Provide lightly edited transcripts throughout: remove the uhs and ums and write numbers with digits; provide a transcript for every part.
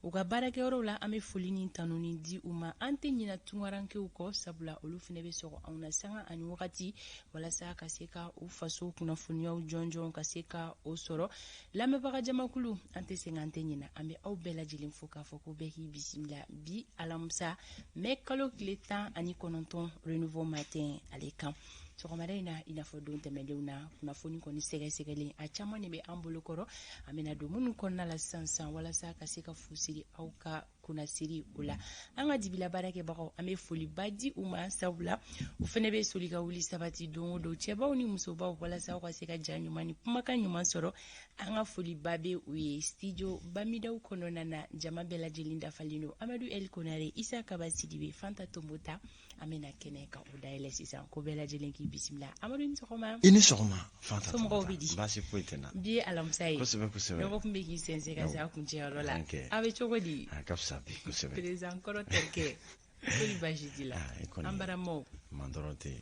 U ka baarakɛyɔrɔw la, an bɛ foli ni tanuni di u ma. An tɛ ɲina tunkarankew kɔ, sabula olu fana bɛ sɔgɔ anw na sanga ani wagati walasa ka se ka u faso kunnafoniyaw jɔnjɔn ka se ka o sɔrɔ. Lamɛnbaga jamakulu, an tɛ sɛgɛn, an tɛ ɲina, an bɛ aw bɛɛ lajɛlen fo k'a fɔ ko bɛɛ k'i bisimila bi alamisa mɛ kalo tile 19, Renouveau Matin ale kan sɔgɔmada in na. I n'a fɔ don tɛmɛnlenw na, kunnafoni kɔni sɛgɛsɛgɛlen a caman de bɛ an bolo kɔrɔ. An bɛna don minnu kɔnɔna la sisan sisan walasa ka se ka fu siri aw ka kunnasiri o la. An ka dibila baarakɛbagaw, an bɛ foliba di u ma, sabula u fana bɛ soli ka wuli sabati don o don, cɛbaw ni musobaw, walasa aw ka se ka ja ɲuman ni kumakan ɲuman sɔrɔ. An ka foliba bɛ u ye. Studio Bamidaw kɔnɔna na, jama bɛɛ lajɛlen dafalen don: Amadu El Konare, Isa Kaba Sidibe, Fanta Tombota. An bɛna kɛnɛ ka o dayɛlɛ sisan ko bɛɛ lajɛlen k'i bisimila. Amadu, ni sɔgɔma. I ni sɔgɔma, Fanta. Somɔgɔw bɛ di? Baasi foyi tɛ n na. Bi ye alamisa ye. Kosɛbɛ kosɛbɛ. Dɔgɔkun bɛ k'i sɛnsɛn ka se a kuncɛyɔrɔ la. Ok. A bɛ cogo di? A ka fisa bi kosɛbɛ. Président kɔrɔ terikɛ, kori baasi t'i la? Ah, i kɔni An baramaw. Man dɔrɔn tɛ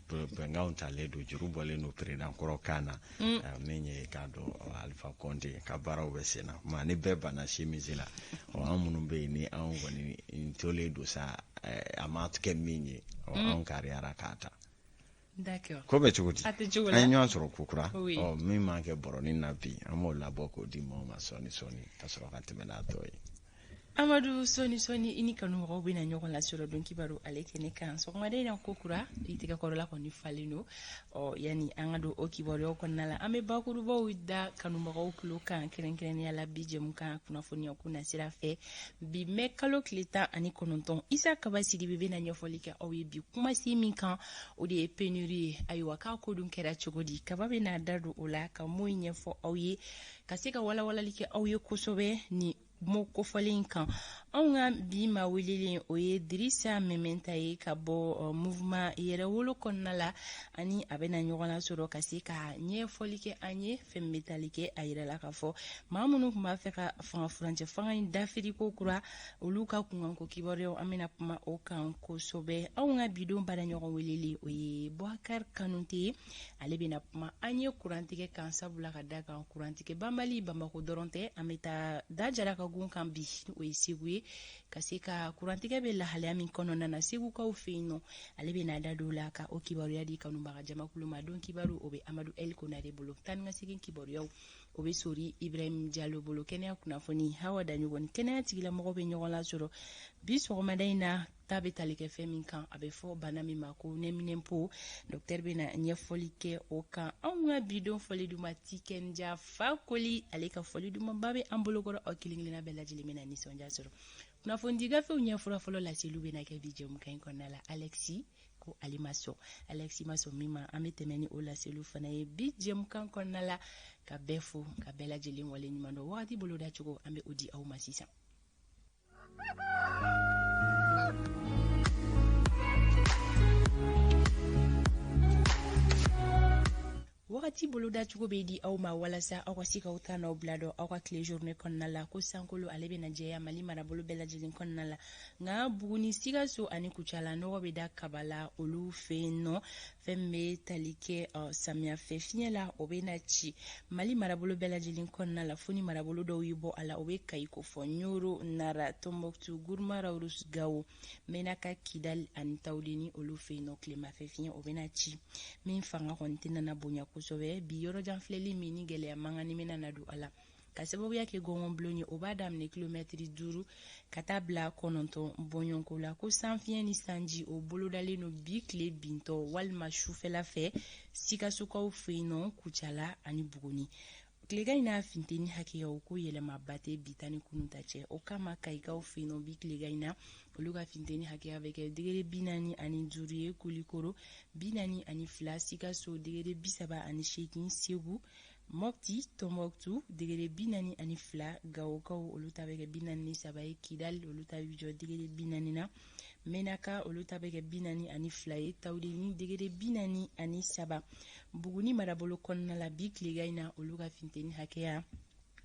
bɛnkanw talen don, juru bɔlen don président kɔrɔ kan na. Min ye k'a dɔn Alpha Condé ka baaraw bɛ sen na, ma ni bɛɛ banna chemise la, ɔ an minnu bɛ yen ni anw kɔni tolen don sa, a ma kɛ min ye, ɔ anw kariyara k'a ta. Ko bɛ cogo di? A tɛ cogo la. An ye ɲɔgɔn sɔrɔ ko kura. Oui. Ɔ min man kɛ bɔrɔnin na bi, an b'o labɔ k'o di maaw ma sɔɔni sɔɔni ka sɔrɔ ka tɛmɛ n'a tɔ ye. Amadu, sɔɔni sɔɔni i ni kanumɔgɔw bɛna ɲɔgɔn lasɔrɔ don kibaru ale kɛnɛ kan sɔgɔmada in na. Ko kura, i tɛgɛ kɔrɔla kɔni falen don. Ɔ yanni an ka don o kibaruyaw kɔnɔna la, an bɛ bakurubaw da kanubagaw tulo kan, kɛrɛnkɛrɛnnenya la bi jɛmukan kunnafoniya ko nasira fɛ. Bi mɛ kalo tile 19, Isa Kaba Sidibe bɛna ɲɛfɔli kɛ aw ye bi kumasen min kan, o de ye pénurie ye. Ayiwa, k'a ko dun kɛra cogo di? Kaba bɛna da don o la ka mun ɲɛfɔ aw ye, ka se ka walawalali kɛ aw ye kosɛbɛ ni mo kofɔlen kan. Anw ka bi ma welelen, o ye Dirisa Mɛmɛnta ye ka bɔ Mouvement Yɛrɛwolo kɔnɔna la, ani a bɛna ɲɔgɔn lasɔrɔ ka se ka ɲɛfɔli kɛ an ye fɛn min bɛ tali kɛ. A yirala la k'a fɔ maa minnu tun b'a fɛ ka fanga furancɛ fanga in dafiri ko kura, olu ka kunkanko kibaruyaw, an bɛna kuma o kan kosɛbɛ. Anw ka bidon baaraɲɔgɔn welelen, o ye Boubacar Kanute ye. Ale bɛna kuma an ye kurantigɛ kan, sabula ka da kan kurantigɛ banbali Bamako dɔrɔn tɛ. An bɛ taa dajara ka gun kan bi, o ye Segu ye, ka se ka kurantigɛ bɛ lahalaya min kɔnɔna na Segukaw fɛ yen nɔ, ale bɛna da don la ka o kibaruya di kanubaga jamakulu ma. Don kibaru, o bɛ Amadu El Konare bolo. Taa ni ka segin kibaruyaw, o bɛ sori Ibrahim Jalo bolo. Kɛnɛya kunnafoni, Hawa Daɲɔgɔn ni kɛnɛya tigilamɔgɔ bɛ ɲɔgɔn lasɔrɔ bi sɔgɔmada in na. Ta bɛ tali kɛ fɛn min kan, a bɛ fɔ bana min ma ko nɛminɛnpo, docteur bɛna ɲɛfɔli kɛ o kan. Anw ka bidon fɔli duman, Tikɛnja Fakoli, ale ka fɔli dumanba bɛ an bolokɔrɔ. Aw kelen kelenna bɛɛ lajɛlen bɛna nisɔndiya sɔrɔ. Kunnafonidi gafew ɲɛfura fɔlɔ laseliw bɛna kɛ bi jɛmukan in kɔnɔna la. Alexi ko ale ma sɔn, Alexi ma sɔn min ma, an bɛ tɛmɛ ni o laseliw fana ye bi jɛmukan kɔnɔna la. Ka bɛɛ fo, ka bɛɛ lajɛlen wale ɲuman dɔn. Wagati boloda cogo, an bɛ o di aw ma sisan. Wagati bolodacogo bɛ di aw ma walasa aw ka se k'aw ta n'aw bila dɔn aw ka tile journée kɔnɔna la. Ko sankolo ale bɛna jɛya Mali marabolo bɛɛ lajɛlen kɔnɔna la, nka Buguni, Sikaso ani Kucala, nɔgɔ bɛ da kaba la olu fɛ yen nɔ. Fɛn min bɛ tali kɛ samiya fɛ fiɲɛ la, o bɛna ci Mali marabolo bɛɛ lajɛlen kɔnɔna la, fo ni marabolo dɔw y'i bɔ a la. O bɛ Kayi kofɔ, Ɲoro, Nara, Tɔnbɔkutu, Guruma, Rharous, Gawo, Menaka, Kidali ani Tawudeni, olu fɛ yen nɔ tilemafɛ fiɲɛ o bɛna ci min fanga kɔni tɛna bonya kosɛbɛ. Bi yɔrɔjan filɛli min ni gɛlɛya mankan ni bɛna na don a la ka sababuya kɛ gɔngɔnbulon ye, o b'a daminɛ kilomɛtiri 5 ka taa bila 9 bɔɲɔgɔnko la. Ko sanfiɲɛ ni sanji, o bolodalen don bi tile bintɔ walima sufɛla fɛ Sikasokaw fɛ yen nɔ, Kucala ani Buguni. Tilegan in n'a funteni hakɛyaw ko yɛlɛmaba tɛ bi ta ni kunun ta cɛ. O kama Kayikaw fɛ yen nɔ bi tilegan in na, olu ka funteni hakɛya bɛ kɛ degere 45 ye, Kulikoro 42, Sikaso degere 38, Segu, Mɔpti, Tɔnbɔkutu degere 42, Gawokaw olu ta bɛ kɛ 43 ye, Kidali olu ta bɛ jɔ degere 40 na, Menaka olu ta bɛ kɛ 42 ye, Tawudeni degere 43. Buguni marabolo kɔnɔna la bi tilegan in na, olu ka funteni hakɛya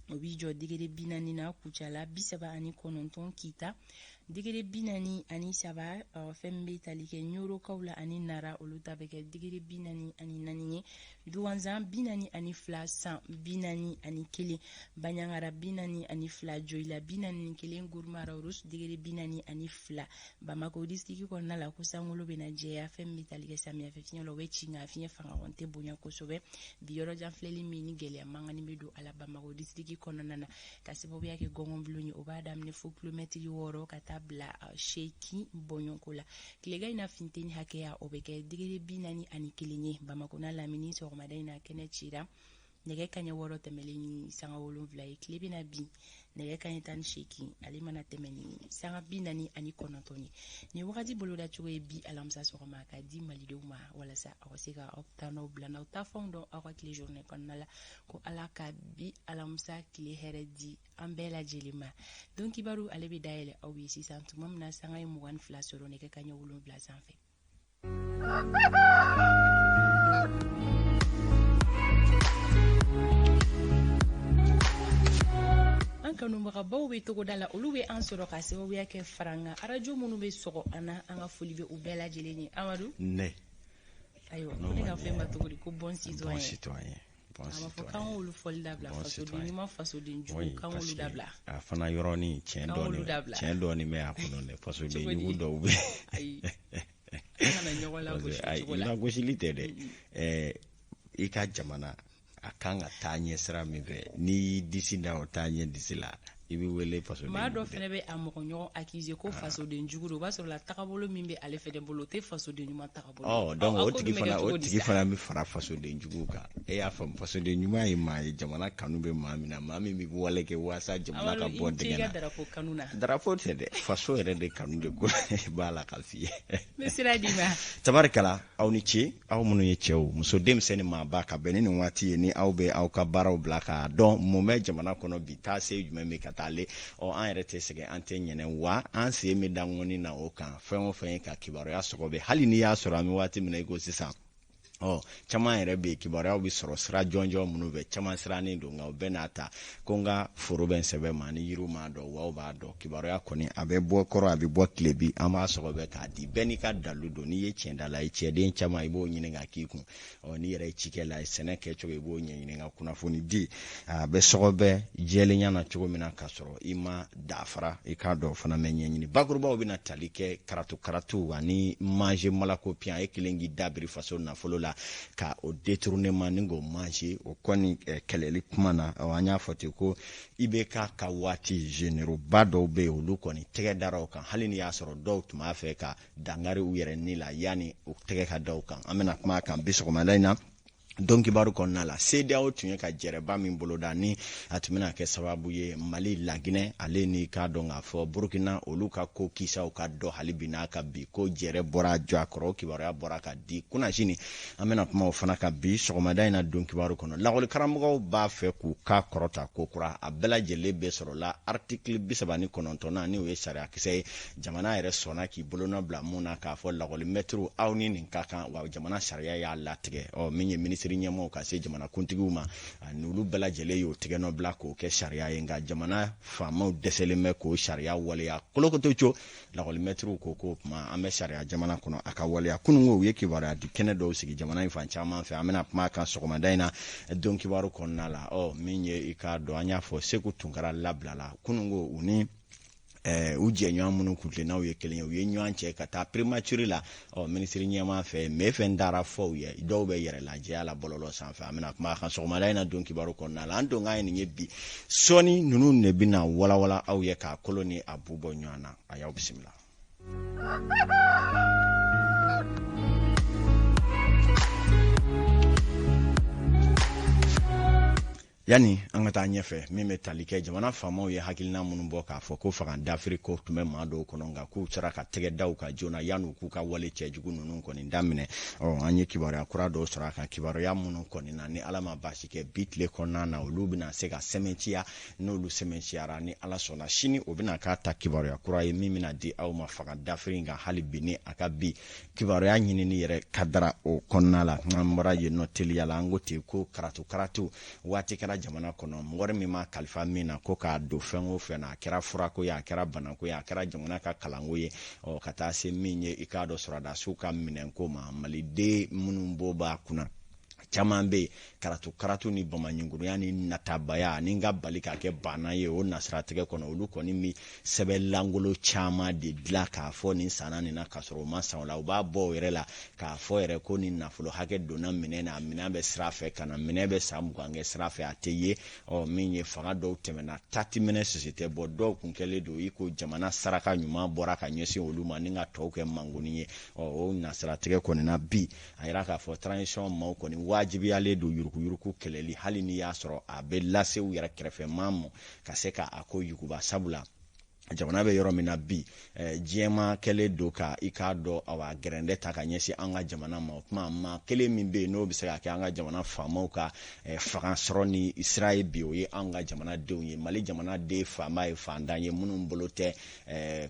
o b'i jɔ degere 40 na, Kucala 39, Kita Degré 43, fɛn min bɛ tali kɛ Ɲorokaw la ani Nara, olu ta bɛ kɛ degré 44 ye. Duwanzan 42, San 41, Baɲangara 42, Joyila 41, Gurumara Rus degré 42. Bamako district kɔnɔna la, ko sankolo bɛna jɛya. Fɛn min bɛ tali kɛ samiyɛfɛ fiɲɛ la, o bɛ ci, nka fiɲɛ fanga kɔni tɛ bonya kosɛbɛ. Bi yɔrɔjan filɛli min ni gɛlɛya mankanni bɛ don a la Bamako district kɔnɔna na, ka sababuya kɛ gɔngɔnbulon ye, o b'a daminɛ fo kilomɛtiri 6 ka taa bila 8 bɔɲɔgɔnko la. Tilegan in na, funteni hakɛya, o bɛ kɛ degré 41 ye Bamako n'a lamini. Sɔgɔmada in na, kɛnɛ cira nɛgɛ kaɲɛ 6 tɛmɛlen ni sanga 7 ye. Tile bɛna bin nɛgɛ kaɲɛ 18, ale mana tɛmɛ ni sanga 49 ye. Nin wagati boloda cogo ye bi alamisa sɔgɔma ka di malidenw ma, walasa aw ka se ka aw taa n'aw bila n'aw taafɛnw dɔn aw ka tile journée kɔnɔna la. Ko Ala ka bi alamisa tile hɛrɛ di an bɛɛ lajɛlen ma. Don kibaru, ale bɛ dayɛlɛ aw ye sisan tuma min na sanga ye 22 sɔrɔ nɛgɛ kaɲɛ 7 sanfɛ. An kanubagabaw bɛ togoda la, olu bɛ an sɔrɔ ka sababuya kɛ faranga arajo minnu bɛ sɔgɔ an na. An ka foli bɛ u bɛɛ lajɛlen ye. Amadu. Ne. Ayiwa, ko ne ka fɛn ma cogo di ko bon citoyen. Bon citoyen. Bon a ma fɔ k'an k'olu fɔli dabila, fasoden ɲuman, fasoden jugu, k'an k'olu dabila. A fana yɔrɔnin tiɲɛ dɔɔni, tiɲɛ dɔɔni bɛ a kɔnɔ dɛ. Fasoden jugu dɔw bɛ. Ayi, an kana ɲɔgɔn lagosi o cogo la. Lagosili tɛ dɛ. I ka jamana a kan ka taa ɲɛ sira min fɛ, n'i y'i disi da o taa ɲɛ disi la, i bɛ wele fasoden. Maa dɔ fana bɛ a mɔgɔ ɲɔgɔn accuser ko fasoden jugu don, o b'a sɔrɔ la tagabolo min bɛ ale fɛnɛ bolo, o tɛ fasoden ɲuman tagabolo. Ɔ, donc o tigi fana bɛ fara fasoden jugu kan. E y'a faamu, fasoden ɲuman ye maa ye, jamana kanu bɛ maa min na, maa min bɛ wale kɛ walasa jamana ka bɔ dingɛ na. Drapeau kanu na. Drapeau tɛ dɛ, faso yɛrɛ de kanu de ko b'a la ka f'i ye. N bɛ sira d'i ma. Tabarikala, aw ni ce, aw minnu ye cɛw, muso, denmisɛnnin, maaba, ka bɛn ni nin waati ye, ni aw bɛ aw ka baaraw bila k'a dɔn mun bɛ jamana kɔnɔ bi, taa se jumɛn bɛ ka taa ale. Ɔ, an yɛrɛ tɛ sɛgɛn, an tɛ ɲɛnɛ wa, an sen bɛ da ŋɔni na o kan. Fɛn o fɛn ye ka kibaruya sɔgɔbɛ, hali n'i y'a sɔrɔ an bɛ waati min na i ko sisan, ɔ, caman yɛrɛ bɛ yen, kibaruyaw bɛ sɔrɔ sira jɔnjɔn minnu fɛ, caman sirannen don. Nka o bɛɛ n'a ta, ko n ka foro bɛ n sɛbɛ ma ni yiriw m'a dɔn, waw b'a dɔn. Kibaruya kɔni, a bɛ bɔ kɔrɔ, a bɛ bɔ tilebi, an b'a sɔgɔbɛ k'a di. Bɛɛ n'i ka dalu don. N'i ye tiɲɛdala ye, cɛden caman, i b'o ɲini ka k'i kun. Ɔ, n'i yɛrɛ ye cikɛla ye, sɛnɛ kɛcogo, i b'o ɲɛɲini ka kunnafoni di. A bɛ sɔgɔbɛ jɛlenya na cogo min na, k'a sɔrɔ i ma dafara, i k'a dɔn fana bɛ ɲɛɲini. Bakurubaw bɛna tali kɛ karatu karatu ani manger malako piyan. E kelen k'i dabiri faso nafolo la ka o détournement ni k'o manger, o kɔni kɛlɛli kuma na. An y'a fɔ ten ko IBK ka waati, généraux ba dɔw bɛ yen, olu kɔni tɛgɛ dara o kan, hali n'i y'a sɔrɔ dɔw tun b'a fɛ ka dankari u yɛrɛ ni la yanni u tɛgɛ ka da u kan. An bɛna kuma a kan bi sɔgɔmada in na don kibaru kɔnɔna la. CEDEAO tun ye ka jɛrɛba min boloda, ni a tun bɛna kɛ sababu ye Mali, Laginɛ, ale ni k'a dɔn k'a fɔ Burukina, olu ka ko kisaw ka dɔ hali bi n'a ka bi ko jɛrɛ bɔra jɔ a kɔrɔ, o kibaruya bɔra ka di kunnasini. An bɛna kuma o fana kan bi sɔgɔmada in na don kibaru kɔnɔ. Lakɔlikaramɔgɔw b'a fɛ k'u ka kɔrɔta ko kura. A bɛɛ lajɛlen bɛ sɔrɔ la article 39nan, ni o ye sariyakisɛ ye, jamana yɛrɛ sɔnna k'i bolonɔ bila mun na, k'a fɔ lakɔlimɛtiriw, aw ni nin ka kan wa, jamana sariya y'a latigɛ. Ɔ, min ye minisiri ɲɛmɔgɔw ka se jamanakuntigiw ma, n'olu bɛɛ lajɛlen y'o tɛgɛnɔ bila k'o kɛ sariya ye, nka jamana faamaw dɛsɛlen bɛ k'o sariya waleya kolokoto co. Lakɔlimɛtiriw ko k'o tuma an bɛ sariya jamana kɔnɔ, a ka waleya. Kununko u ye kibaruya di kɛnɛ dɔw sigi jamana in fan caman fɛ. An bɛna kuma a kan sɔgɔmada in na don kibaru kɔnɔna la. Ɔ, min ye i k'a dɔn, an y'a fɔ Segu Tunkara labilala kununko, u ni u jɛɲɔgɔn minnu kuntilennaw ye kelen ye, u ye ɲɔgɔn cɛ ka taa primature la. Ɔ, minisiri ɲɛmaa fɛ mais fɛn dara fɔ u ye, dɔw bɛ yɛrɛ lajɛya la bɔlɔlɔ sanfɛ. An bɛna kuma a kan sɔgɔmada in na don kibaru kɔnɔna la. An don k'an ye nin ye bi sɔɔni, ninnu de bɛna walawala aw ye k'a kolo ni a bu bɔ ɲɔgɔn na. A y'aw bisimila. Yanni an ka taa ɲɛfɛ, min bɛ tali kɛ jamana faamaw ye hakilina minnu bɔ k'a fɔ ko fanga dafiri ko tun bɛ maa dɔw kɔnɔ, nka k'u sera ka tɛgɛ da u kan joona yanni u k'u ka wale cɛjugu ninnu kɔni daminɛ. Ɔ, an ye kibaruya kura dɔw sɔrɔ a kan, kibaruya minnu kɔni na, ni Ala ma baasi kɛ, bi tile kɔnɔna na olu bɛna se ka sɛmɛntiya. N'olu sɛmɛntiyara, ni Ala sɔnna, sini o bɛna k'a ta kibaruya kura ye min bɛna di aw ma fanga dafiri kan, hali bi ni a ka bi kibaruya ɲinini yɛrɛ ka dara o kɔnɔna la. An bɔra yen nɔ teliya la, an ko ten ko karatu karatu waati kɛra. ka jamana kɔnɔ, wari min ma kalifa min na ko k'a don fɛn o fɛn na, a kɛra furako ye, a kɛra banako ye, a kɛra jamana ka kalanko ye, ɔ ka taa se min ye i k'a dɔn sɔrɔdasiw ka minɛnko ma, maliden minnu b'o b'a kunna caman bɛ yen, karatu karatu ni bamaɲinkurunya ni natabaya ani ka bali ka kɛ banna ye o nasiratigɛ kɔnɔ, olu kɔni bɛ sɛbɛn langolo caman de dilan k'a fɔ nin sanna nin na k'a sɔrɔ u ma san o la. U b'a bɔ o yɛrɛ la k'a fɔ yɛrɛ ko nin nafolo hakɛ donna minɛn na, a minɛn bɛ sira fɛ ka na, minɛn bɛ san 20 kɛ sira fɛ, a tɛ ye. Ɔ min ye fanga dɔw tɛmɛna tatiminɛ sisi tɛ bɔ, dɔw kun kɛlen don i ko jamana saraka ɲuman bɔra ka ɲɛsin olu ma ni ka tɔw kɛ mangoni ye. Ɔ o nasiratigɛ kɔni na bi, a yira k'a fɔ transition maaw kɔni wajibiyalen don yuruguyurugu kɛlɛli, hali n'i y'a sɔrɔ a bɛ lase u yɛrɛ kɛrɛfɛ maa ma ka se ka a ko yuguba, sabula jamana bɛ yɔrɔ min na bi, diɲɛma kɛlen don ka i k'a dɔn awa gɛrɛndɛ ta ka ɲɛsin an ka jamana ma. O tuma maa kelen min bɛ yen n'o bɛ se ka kɛ an ka jamana faamaw ka fanga sɔrɔ ni sira ye bi, o ye an ka jamanadenw ye. Mali jamanaden faama ye fantan ye, minnu bolo tɛ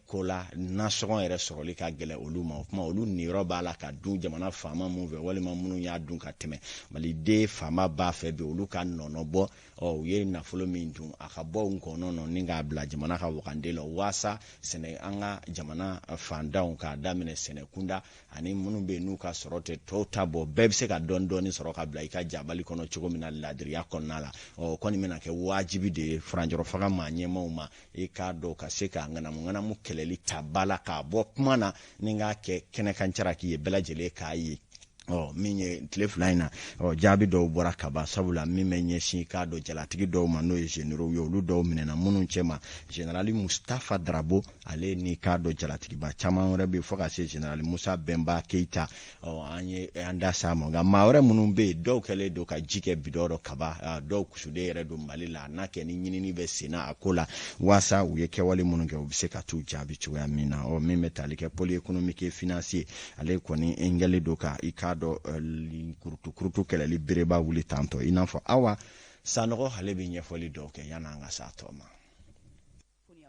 ko la, nasɔngɔ yɛrɛ sɔrɔli ka gɛlɛn olu ma. O tuma olu niyɔrɔ b'a la ka dun jamana faama mun fɛ, walima minnu y'a dun ka tɛmɛ, maliden faama b'a fɛ bi olu ka nɔnɔ bɔ. Ɔ u ye nafolo min dun, a ka bɔ u kɔnɔ nɔ ni k'a bila jamana ka wagande la, waasa sɛnɛ an ka jamana fantanw k'a daminɛ sɛnɛkunda ani minnu bɛ yen n'u ka sɔrɔ tɛ tɔw ta bɔ, bɛɛ bɛ se ka dɔɔni dɔɔni sɔrɔ ka bila i ka jabali kɔnɔ cogo min na laadiriya kɔnɔna la. Ɔ o kɔni bɛna kɛ wajibi de ye furancɛrɔ fanga maa ɲɛmaaw ma, i k'a dɔn ka se ka ŋanamu ŋanamu kɛlɛli ta ba la k'a bɔ kuma na ni k'a kɛ kɛnɛkan caraki ye bɛɛ lajɛlen k'a ye. Ɔ min ye tile 2 in na, ɔ jaabi dɔw bɔra ka ban, sabula min bɛ ɲɛsin k'a dɔn jalatigi dɔw ma n'o ye généraux ye, olu dɔw minɛna minnu cɛma général Mustafa Darabo, ale ni k'a dɔn jalatigiba caman wɛrɛ bɛ yen fo ka se général Musa Bɛnba Keyita. Ɔ an ye an da s'a ma, nka maa wɛrɛ minnu bɛ yen, dɔw kɛlen don ka ji kɛ bidɔn dɔ kaba, dɔw kusulen yɛrɛ don Mali la, n'a kɛ ni ɲinini bɛ sen na a ko la, waasa u ye kɛwale minnu kɛ u bɛ se ka t'u jaabi cogoya min na. Ɔ min bɛ tali kɛ pôle économique et financier, ale kɔni kɛlen don ka i k'a dɔn kurutu kɛlɛli bereba wuli tantɔ, i n'a fɔ Awa Sanɔgɔ ale bɛ ɲɛfɔli dɔw kɛ yan'an ka s'a tɔ ma.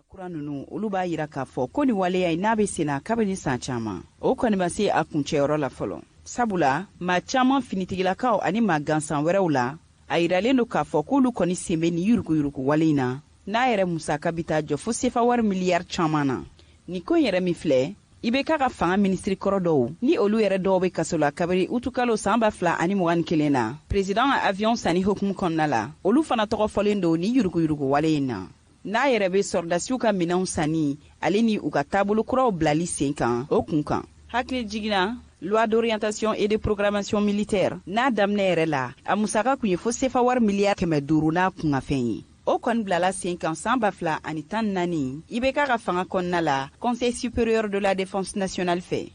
Kura ninnu, olu b'a yira k'a fɔ ko nin waleya in n'a bɛ senna kabini san caman, o kɔni ma se a kuncɛyɔrɔ la fɔlɔ, sabula maa caman finitigilakaw ani maa gansan wɛrɛw la, a yiralen don k'a fɔ k'olu kɔni sen bɛ nin yuruguyurugu wale in na, n'a yɛrɛ musaka bɛ taa jɔ fo sefa wari miliyari caman na. Nin ko in yɛrɛ min filɛ, i bɛ k'a ka fanga minisiri kɔrɔ dɔw ni olu yɛrɛ dɔw bɛ kaso la kabini utukalo san 2021 na, président ka avion sanni hukumu kɔnɔna la, olu fana tɔgɔ fɔlen don nin yuruguyurugu wale in na, n'a yɛrɛ bɛ sɔrɔdasiw ka minɛnw sanni ale ni u ka taabolo kuraw bilali sen kan o kun kan. Hakili jiginna loi d'orientation et de programmation militaire n'a daminɛ yɛrɛ la, a musaka kun ye fo sefa wari miliyari 500 n'a kunkanfɛn ye. O kɔni bilala sen kan san 2014, i bɛ k'a ka fanga kɔnɔna la, Conseil supérieur de la défense nationale fɛ.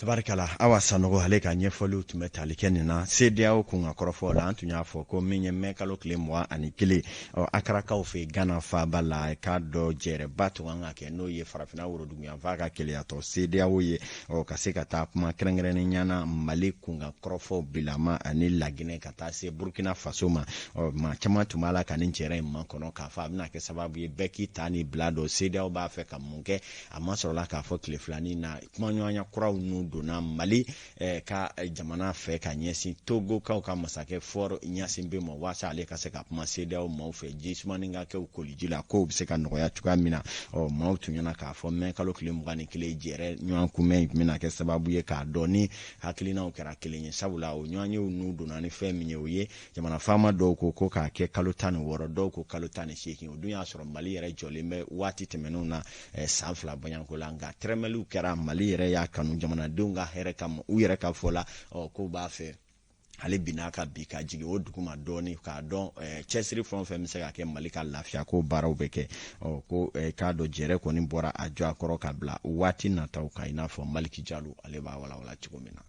Tabarikala, Awa Sanogo ale ka ɲɛfɔliw tun bɛ tali kɛ nin na. CEDEAO kun ka kɔrɔfɔ la, an tun y'a fɔ ko min ye mɛ kalo tile 21, ɔ Akarakaw fɛ Ghana faaba la, k'a dɔn jɛrɛba tun kan ka kɛ, n'o ye farafinna woroduguyanfan ka keleyatɔ CEDEAO ye, ɔ ka se ka taa kuma kɛrɛnkɛrɛnnenya na Mali kun ka kɔrɔfɔw bilama ani Laginɛ ka taa se Burkina Faso ma. Ɔ maa caman tun b'a la ka nin jɛrɛ in makɔnɔ k'a fɔ a bɛna kɛ sababu ye bɛɛ k'i ta ni bila dɔn CEDEAO b'a fɛ ka mun kɛ. A ma sɔrɔla k'a fɔ tile filanin na kumaɲɔgɔnya kuraw n'u donna Mali ka jamana fɛ ka ɲɛsin Togokaw ka masakɛ Faure Gnassingbé ma, waasa ale ka se ka kuma CEDEAO maaw fɛ, ji sumani ka kɛ u koliji la, kow bɛ se ka nɔgɔya cogoya min na. Ɔ maaw tun ɲɛna k'a fɔ mɛ kalo tile 21 jɛrɛ ɲɔgɔn kunbɛn in tun bɛna kɛ sababu ye k'a dɔn ni hakilinaw kɛra kelen ye, sabula o ɲɔgɔnyew n'u donna ni fɛn min ye, o ye jamana faama dɔw ko ko k'a kɛ kalo 16, dɔw ko kalo 18. O dun y'a sɔrɔ Mali yɛrɛ jɔlen bɛ waati tɛmɛnenw na san 2 bɔɲɔgɔnko la, nka tɛrɛmɛliw kɛra. Mali yɛrɛ y'a kanu jamanadenw ka hɛrɛ kama, u yɛrɛ ka fɔ la, ɔ k'u b'a fɛ ale binna ka bi ka jigin o duguma dɔɔni k'a dɔn cɛsiri fɛn o fɛn bɛ se ka kɛ Mali ka lafiya ko baaraw bɛ kɛ. Ɔ ko k'a dɔn jɛrɛ kɔni bɔra a jɔ a kɔrɔ ka bila waati nataw kan, i n'a fɔ Maliki Jalo ale b'a walawala cogo min na.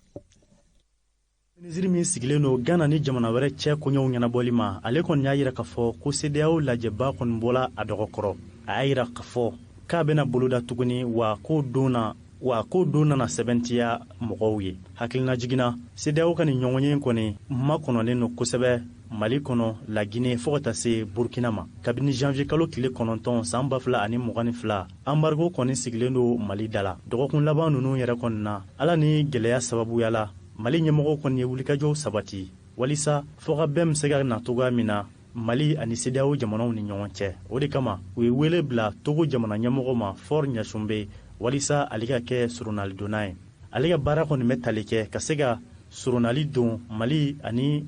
Minisiri min sigilen don Ghana ni jamana wɛrɛ cɛ koɲɛw ɲɛnabɔli ma, ale kɔni y'a yira k'a fɔ ko CEDEAO lajɛba kɔni bɔla a dɔgɔkɔrɔ. A y'a yira k'a fɔ k'a bɛna boloda tuguni, wa k'o don na wa k'o don nana sɛbɛntiya mɔgɔw ye. Hakilina jiginna, CEDEAO ka nin ɲɔgɔnye kɔni makɔnɔlen don kosɛbɛ Mali kɔnɔ, Laginɛ fo ka taa se Burkina ma. Kabini janvier kalo tile 9 san 2022, embargo kɔni sigilen don Mali da la. Dɔgɔkun laban ninnu yɛrɛ kɔni na, ala ni gɛlɛya sababuya la, Mali ɲɛmɔgɔw kɔni ye wulikajɔw sabati Walisa fɔkabɛn bɛ se ka na cogoya min na Mali ani CEDEAO jamanaw ni ɲɔgɔn cɛ. O de kama u ye wele bila Togo jamana ɲɛmɔgɔ ma Faure Gnassingbé walisa ale ka kɛ soronalidonna ye. Ale ka baara kɔni bɛ tali kɛ ka se ka soronali don Mali ani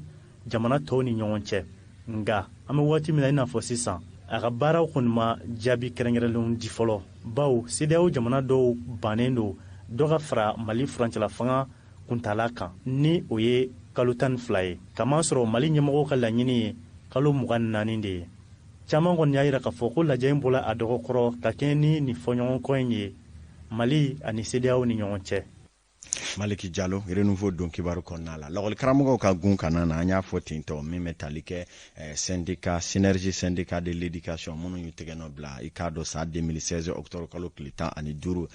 jamana tɔw ni ɲɔgɔn cɛ. Nka an bɛ waati min na i n'a fɔ sisan, a ka baaraw kɔni ma jaabi kɛrɛnkɛrɛnlenw di fɔlɔ, bawo CEDEAO jamana dɔw bannen don dɔ ka fara Mali furancɛla fanga kuntala kan, ni o ye kalo 12 ye, kamasɔrɔ Mali ɲɛmɔgɔw ka laɲini ye kalo 24 de ye. Caman kɔni y'a jira k'a fɔ ko lajɛ in bɔla a dɔgɔkɔrɔ ka kɛɲɛ ni nin fɔɲɔgɔnkɔ in ye Mali ani CEDEAO ni ɲɔgɔn cɛ. Maliki Jalo, Renouveau don kibaru kɔnɔna la, lakɔlikaramɔgɔw ka gun kana na, an y'a fɔ ten tɔ, min bɛ tali kɛ syndicat Synergie syndicat de l'éducation minnu y'u tɛgɛ nɔ bila i k'a dɔn san 2016 octobre kalo tile 15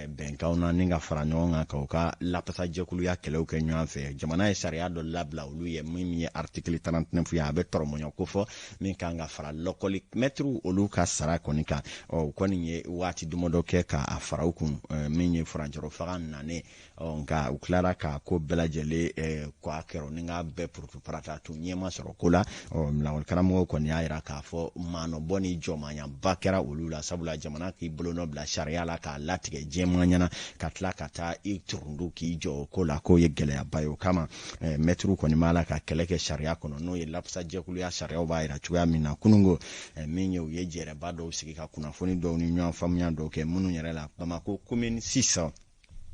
bɛnkanw na ni ka fara ɲɔgɔn kan k'u ka lapasajɛkuluya kɛlɛw kɛ ɲɔgɔn fɛ. Jamana ye sariya dɔ labila olu ye min ye article 39 ye, a bɛ tɔrɔmɔɲɔ kofɔ min kan ka fara lɔkɔli mɛtiriw olu ka sara kɔni kan. Ɔ, u kɔni ye waati damadɔ kɛ k'a fara u kun, min ye furancɛrɔ fanga nanen. Ɔ, nka u tilara ka ko bɛɛ lajɛlen kɔ a kɛrɔ ni k'a bɛɛ purutu-parata tun ɲɛma sɔrɔ ko la. Ɔ, lakɔlikaramɔgɔw kɔni y'a jira k'a fɔ maanɔbɔ ni jɔnmaayaba kɛra olu la, sabula jamana k'i bolonɔ bila sariya la k'a latigɛ jɛman ɲɛna ka tila ka taa i turundu k'i jɔ o ko la, k'o ye gɛlɛyaba ye. O kama mɛtiriw kɔni b'a la ka kɛlɛ kɛ sariya kɔnɔ, n'o ye lapasajɛkuluya sariyaw b'a jira cogoya min na. Kununko min ye, u ye jɛrɛba dɔw sigi ka kunnafoni dɔw ni ɲɔgɔn faamuya dɔw kɛ minnu yɛrɛ la Bamako commune 6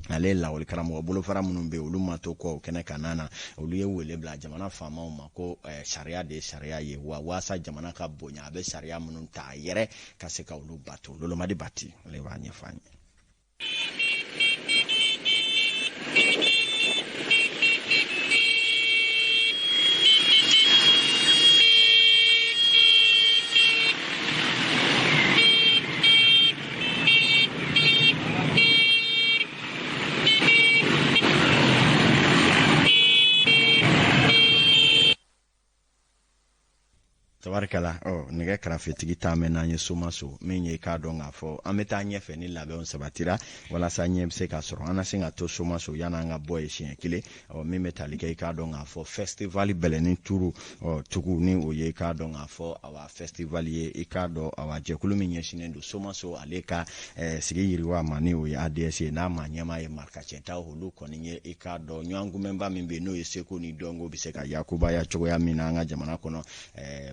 ale lakɔlikaramɔgɔ bolofara minnu bɛ olu ma to kɔ o kɛnɛ kan na, olu ye wele bila jamana faamaw ma ko sariya de ye sariya ye, wa waasa jamana ka bonya a bɛ sariya minnu ta a yɛrɛ ka se ka olu bato. Lolomadi Bati ale b'a ɲɛfɔ an ye. Tabarikala, ɔ, nɛgɛ karafetigi taa mɛn n'an ye Somaso min ye k'a dɔn k'a fɔ an bɛ taa ɲɛfɛ ni labɛnw sabatira walasa ɲɛ bɛ se ka sɔrɔ an na se ka to Somaso yan'an ka bɔ yen siɲɛ kelen. Ɔ, min bɛ tali kɛ i k'a dɔn k'a fɔ festival Bɛlɛnin turu, ɔ, tugu ni o ye i k'a dɔn k'a fɔ awa festival ye i k'a dɔn awa jɛkulu min ɲɛsinnen don Somaso ale ka sigi yiriwa ma, ni o ye ADS ye, n'a maa ɲɛmaa ye Marikacɛta, olu kɔni ye i k'a dɔn ɲɔgɔn kunbɛnba min bɛ yen n'o ye seko ni dɔnko bɛ se ka yakubaya cogoya min na an ka jamana kɔnɔ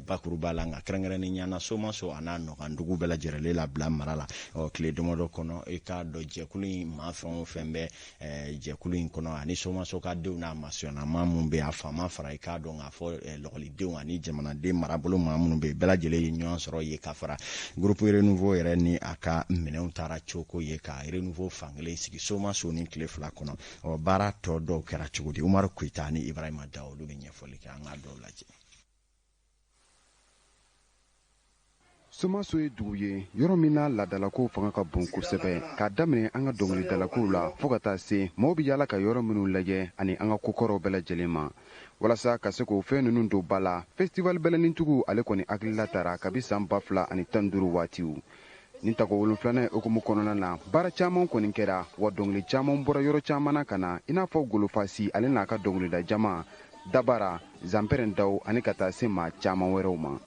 bakuruba la, nka kɛrɛnkɛrɛnnenya na Somaso a n'a nɔgɔndugu bɛɛ lajɛlen labila mara la. Ɔ, tile damadɔ kɔnɔ i k'a dɔn jɛkulu in maa fɛn o fɛn bɛ jɛkulu in kɔnɔ ani Somaso ka denw n'a masiyɔnnama minnu bɛ a faama fara i k'a dɔn k'a fɔ lɔgɔlidenw ani jamanaden marabolo maa minnu bɛ yen bɛɛ lajɛlen ye ɲɔgɔn sɔrɔ yen ka fara groupe Renouveau yɛrɛ ni a ka minɛnw taara coko ye ka Renouveau fankelen sigi Somaso ni tile 2 kɔnɔ. Ɔ, baara tɔ dɔw kɛra cogo di? Umaru Koyita ani Ibrahima Daw olu bɛ ɲɛfɔli kɛ, an k'a dɔw lajɛ. Somaso ye dugu ye yɔrɔ min na laadalakow fanga ka bon kosɛbɛ, k'a daminɛ an ka dɔnkilidalakow la fo ka taa se maaw bɛ yaala ka yɔrɔ minnu lajɛ ani an ka kokɔrɔw bɛɛ lajɛlen ma. Walasa ka se k'o fɛn ninnu don ba la, festival Bɛlɛnintugu ale kɔni hakilila tara kabi san 2015 waatiw. Nin tako 7nan hukumu kɔnɔna na, baara caman kɔni kɛra, wa dɔnkili caman bɔra yɔrɔ caman na ka na, i n'a fɔ Golofasi ale n'a ka dɔnkilida jama Dabara, Zanpɛrɛn Daw ani ka taa se maa caman wɛrɛw ma.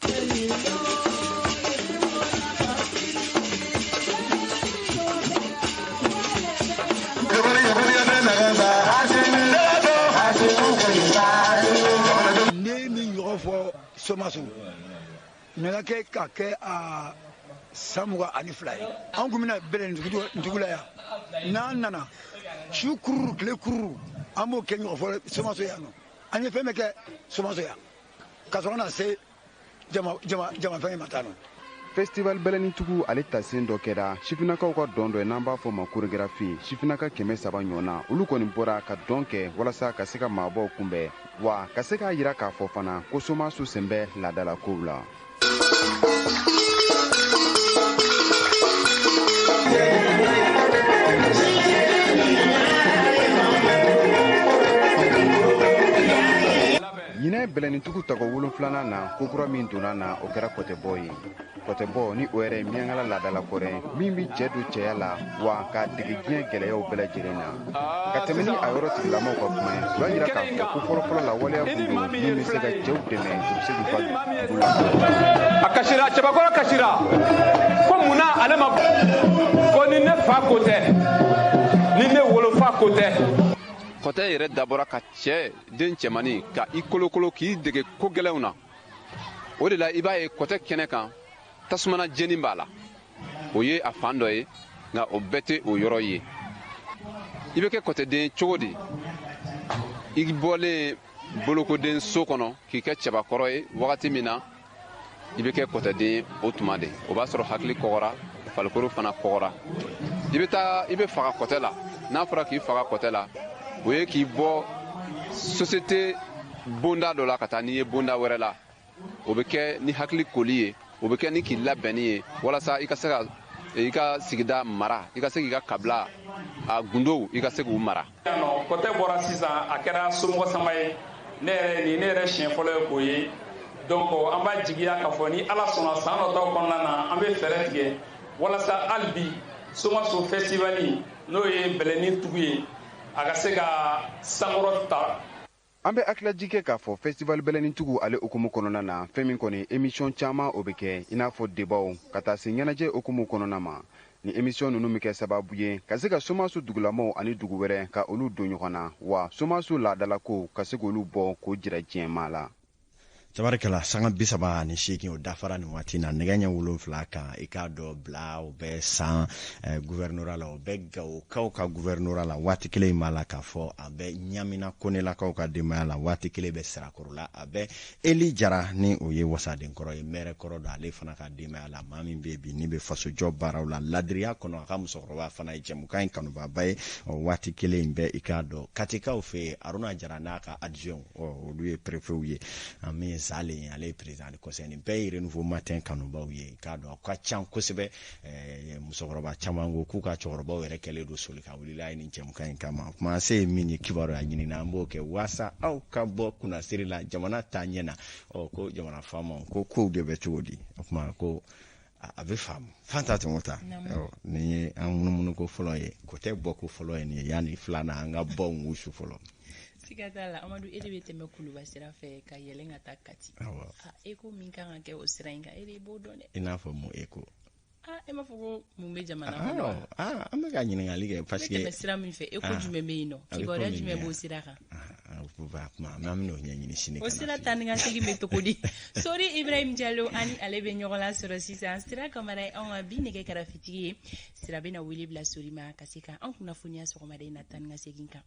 Ne min ɲɔgɔn fɔ Somaso nana kɛ ka kɛ a san 22 ye, an kun bɛna Bɛlɛnintugu la yan, n'an nana su kururu tile kururu an b'o kɛ ɲɔgɔn fɔ Somaso yan nɔ. An ye fɛn bɛɛ kɛ Somaso yan ka sɔrɔ na se jama fɛn ma taa nɔ. Festival Bɛlɛnintugu ale tasen dɔ kɛra sifinnakaw ka dɔn dɔ ye n'an b'a fɔ ma chorégraphie. Sifinnaka 300 ɲɔgɔnna olu kɔni bɔra ka dɔn kɛ walasa ka se ka maabaw kunbɛn, wa ka se k'a jira k'a fɔ fana ko Somaso sen bɛ laadalakow la. Ɲinɛ Bɛlɛnintugu tako 7 Filanan na, ko kura min donna na, o kɛra kɔtɛbɔ ye. Kɔtɛbɔ ni o yɛrɛ ye Miyankala laadalakɔrɔ ye min bɛ cɛ don cɛya la, wa k'a dege diɲɛ gɛlɛyaw bɛɛ lajɛlen na. Ka tɛmɛ ni a yɔrɔ tigilamaw ka kuma ye, u y'a jira k'a fɔ ko fɔlɔfɔlɔ la, waleya kun don min bɛ se ka cɛw dɛmɛ, u bɛ se k'u ka dugu la. A kasira, cɛbakɔrɔ kasira ko mun na ale ma ko ni ne fa ko tɛ, ni ne wolofa ko tɛ. Kɔtɛ yɛrɛ dabɔra ka cɛ den cɛmannin ka i kolokolo, k'i dege ko gɛlɛnw na. O de la, i b'a ye kɔtɛ kɛnɛ kan, tasumana jeni b'a la. O ye a fan dɔ ye, nka o bɛɛ tɛ o yɔrɔ ye. I bɛ kɛ kɔtɛden cogo di? I bɔlen bolokoden so kɔnɔ k'i kɛ cɛbakɔrɔ ye wagati min na, i bɛ kɛ kɔtɛden ye o tuma de. O b'a sɔrɔ hakili kɔgɔra, farikolo fana kɔgɔra. I bɛ taa, i bɛ faga kɔtɛ la. N'a fɔra k'i faga kɔtɛ la, o ye k'i bɔ société bonda dɔ la ka taa n'i ye bonda wɛrɛ la. O bɛ kɛ ni hakili koli ye, o bɛ kɛ ni k'i labɛnni ye, walasa i ka se ka i ka sigida mara, i ka se k'i ka kabila a gundow, i ka se k'u mara. Kɔtɛ bɔra sisan, a kɛra somɔgɔ sama ye. Ne yɛrɛ, nin ne yɛrɛ siɲɛ fɔlɔ ye k'o ye. Donc an b'a jigiya k'a fɔ ni Ala sɔnna, san nataw kɔnɔna na, an bɛ fɛɛrɛ tigɛ walasa hali bi Somaso Festival, n'o ye bɛlɛnin tugu ye, a ka se ka sankɔrɔ ta. An bɛ hakililajigi kɛ k'a fɔ festival bɛlɛnintigiw ale hukumu kɔnɔna na, fɛn min kɔni émission caman o bɛ kɛ, i n'a fɔ débatw ka taa se ɲɛnajɛ hukumu kɔnɔna ma. Ni émission ninnu bɛ kɛ sababu ye ka se ka Somaso dugulamaw ani dugu wɛrɛ ka olu don ɲɔgɔn na, wa Somaso laadalakow ka se k'olu bɔ k'o jira diɲɛmaa la. Tabarikala, sanga 38 o dafara nin waati na, nɛgɛ ɲɛ 7 kan. I k'a dɔn bila o bɛ san gouvernorat la, o bɛ Gawokaw ka gouvernorat la. Waati kelen in b'a la k'a fɔ a bɛ Ɲamina Konelakaw ka denbaya la. Waati kelen bɛ Sirakɔrɔ la, a bɛ Eli Jara, ni o ye wasaden kɔrɔ ye, maire kɔrɔ don, ale fana ka denbaya la. Maa min bɛ bi ni bɛ fasojɔ baaraw la ladiriya kɔnɔ, a ka musokɔrɔba fana ye jɛmukan in kanubaaba ye. O waati kelen in bɛ, i k'a dɔn, Katikaw fɛ yen, Aruna Jara n'a ka adjoint, olu ye préfet ye. An min Zalen, ale ye président du conseil. Nin bɛɛ ye Renouveau Matin kanubaw ye. K'a dɔn a ka ca kosɛbɛ. Musokɔrɔba caman ko k'u ka cɛkɔrɔbaw yɛrɛ kɛlen don soli ka wuli ye nin jɛmukan in kama. Kuma se ye min ye, kibaruya ɲini na, an b'o kɛ waasa aw ka bɔ kunnasiri la jamana taa ɲɛ na. Ɔ ko jamana faamaw ko kow de bɛ cogo di? O kuma ko a bɛ faamu. Fanta tɔngɔ ta, nin ye an munumunu ko fɔlɔ ye, ko tɛ bɔ ko fɔlɔ ye nin ye. Yanni filanan, an ka baw wusu fɔlɔ. Siga t'a la, Amadu, e de bɛ tɛmɛ Kuluba sira fɛ ka yɛlɛn ka taa Kati. E ko min kan ka kɛ o sira in kan, e de b'o dɔn dɛ. I n'a fɔ mun eko? E m'a fɔ ko mun bɛ jamana kɔnɔ? An bɛ ka ɲininkali kɛ parce que tɛmɛ sira min fɛ, eko jumɛn bɛ yen nɔ, kibaruya jumɛn b'o sira kan? Kuma an bɛn'o ɲɛɲini sini. O sira taa ni ka segin bɛ cogo di? Sori Ibrahim Jalo ani ale bɛ ɲɔgɔn lasɔrɔ sisan. Sira Kamara ye anw ka bi nɛgɛ karafetigi ye. Sira bɛna wele bila Sori ma ka se ka an kunnafoniya sɔgɔmada in na taa ni ka segin kan.